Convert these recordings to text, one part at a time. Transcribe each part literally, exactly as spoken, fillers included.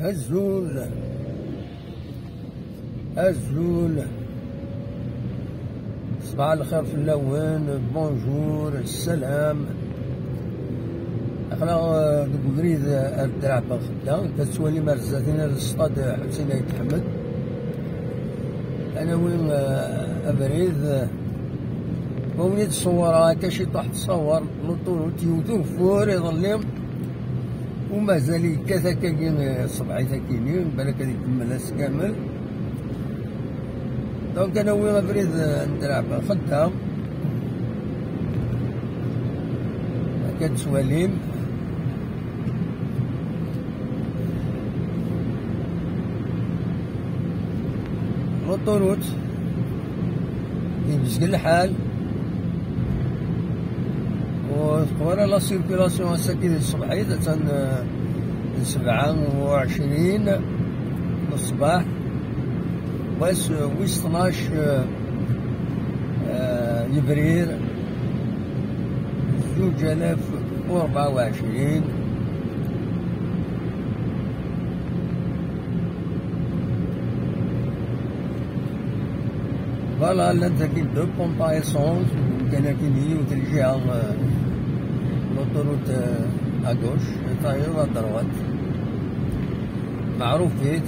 Azul. Azul. Ṣbaḥ lxir fell-awen. Bonjour. Ssalam. Aql-aɣ, eh, deg ubrid, eh, ar Draɛ Benxedda. Tettwalim ar zdat-in ar Stade Ḥusin Ayt Ḥmed. Ad nawi, eh, abrid, eh, ma win i d-ṣewwreɣ akka ciṭuḥ, tṣawwer l'autoroute, yewwet ugeffur iḍelli. U mazal yekkat akkagi, eh, ṣṣbeḥ-it akini, balak ad ikemmel ass kamel. Donc, ad nawi abrid, eh, n Draɛ Benxedda. Akka d-tettwalim. L'autoroute. Yebzeg lḥal. Ur teqwa ara la circulation ass-agi di tṣebḥit, attan, eh, d sebɛa u ɛecrin n ṣṣbeḥ, wass, eh, wis tnac, eh, eh, yebrir, zuǧ alaf u rebɛa u ɛecrin. Voilà, llant dagi deux pompes à essence, kan akkin yiwet lǧiha, euh, l'autoroute, euh, à gauche, et ailleurs à droite. Maɛrufit.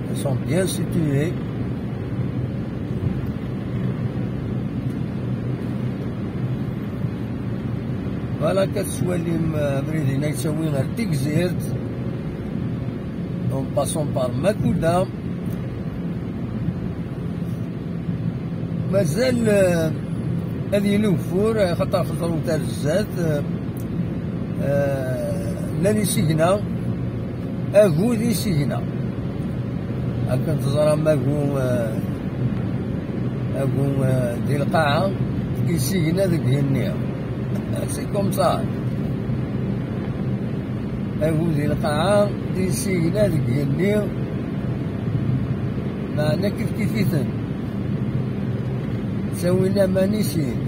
Elles sont bien situées. Voilà, akka tettwalim, euh, abrid-in ad yettawi ar Tigzirt. En passant par Makuda. Mazal, euh, ad yili ugeffur, axaṭer xeẓrent ar zdat, euh, euh, llan isigna, agu d isigna. Akken teẓram, agu, euh, agu, euh, di lqaɛa, isigna deg igenni. C'est comme ça. Agu di lqaɛa, isigna deg igenni, meɛna kifkif-iten. Ttawin aman i sin.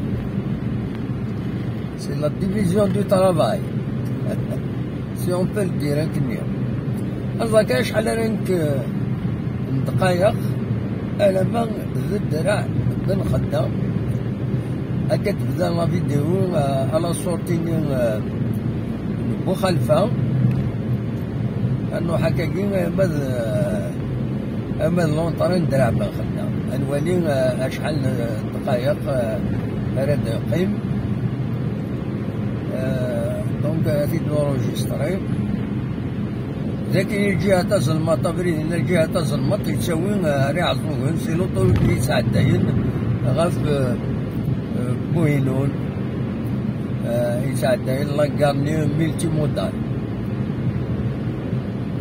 C'est la division du travail. Si on peut le dire, akken-nni. Aẓ akka acḥal ara nekk, eh, n ddqayeq, alamma d Draɛ Benxedda. Akka tebda la vidéo, eh, à la sortie-nni, eh, n Buxalfa. Ad nruḥ akkagi, eh, ma d, eh, ama d l'entrée n Draɛ Benxedda. Ad nwali, eh, acḥal n ddqayeq, eh, ara d-yeqqim. Eh, donc, ad t-id-nurujistri. Dagi lǧiha tazelmaṭ, abrid-nni lǧiha tazelmaṭ yettawi, eh, ar Iɛeẓẓugen, si l'autoroute i yettɛeddayen ɣef, eh, eh, Buhinun, eh, yettɛeddayen la gare-nni multimodale.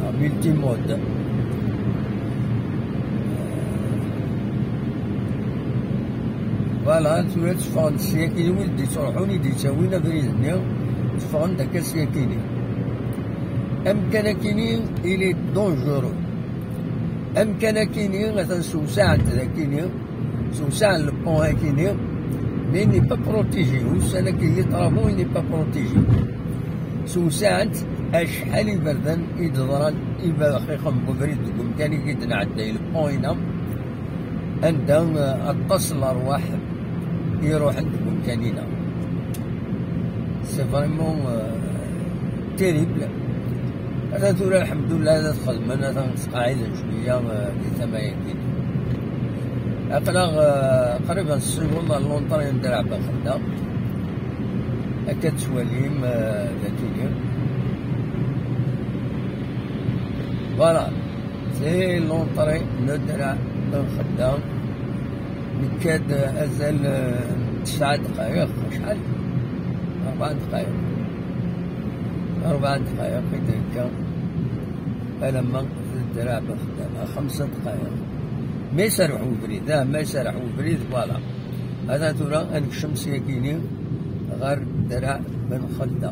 Ah, multimode. Voilà, tura tteffɣen-d syakini, wid d-yettruḥun i d-yettawin abrid-nni, tteffɣen-d akka syakini. Amkan akini, il est dangereux. Amkan akini, atan sewsaɛen-t dakini, sewsaɛen le pont akini, mais il n'est pas protégé. Ussan-agi les travaux, il n'est pas protégé. Sewsaɛen-t acḥal iberdan i d-ḍran, iberxixen n ubrid deg umkan i d-nɛedday le pont-ina, anda, eh, aṭas n lerwaḥ i iruḥen deg umkan-ina. C'est vraiment, euh, terrible. Atan tura, lḥemdullah, ad t-xedmen, atan sqaɛiden cwiya, eh, di tama-agi. Aql-aɣ, eh, qrib ad nessiweḍ ɣer l'entrée n Draɛ Benxedda. Akka tettwalim, eh, d akken. Voilà. C'est l'entrée n Draɛ Benxedda. Nekka-d azal, eh, tesɛa ddqayeq, acḥal? Rebɛa ddqayeq. Rebɛa ddqayeq i d-nekka alamma d Draɛ Benxedda, xemsa ddqayeq. Ma iserreḥ ubrid, ah, ma iserreḥ ubrid, voilà. Atan tura ad nekcem syakini ɣer Draɛ Benxedda.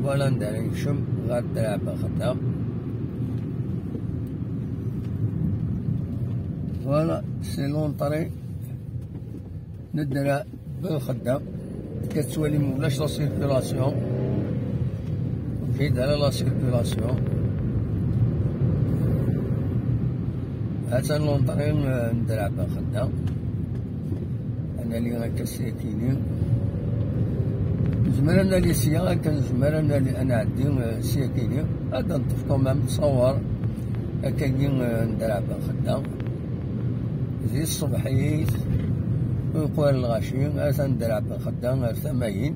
Voilà anda ara nekcem, ɣer Draɛ Benxedda. Voilà, c'est l'entrée n Draɛ Benxedda. Akka tettwalim ulac la circulation. Fidèle à la circulation. Atan l'entrée n Draɛ Ben Xedda. Ad nali akka syakini. Nezmer ad nali sya, akken nezmer ad nali, ad nɛeddi, eh, syakini. Ad neṭṭef quand même ttṣawar akkagi, eh, n Draɛ Ben Xedda. Di tṣebḥit, uqwar lɣaci, atan Draɛ Ben Xedda ar tama-in.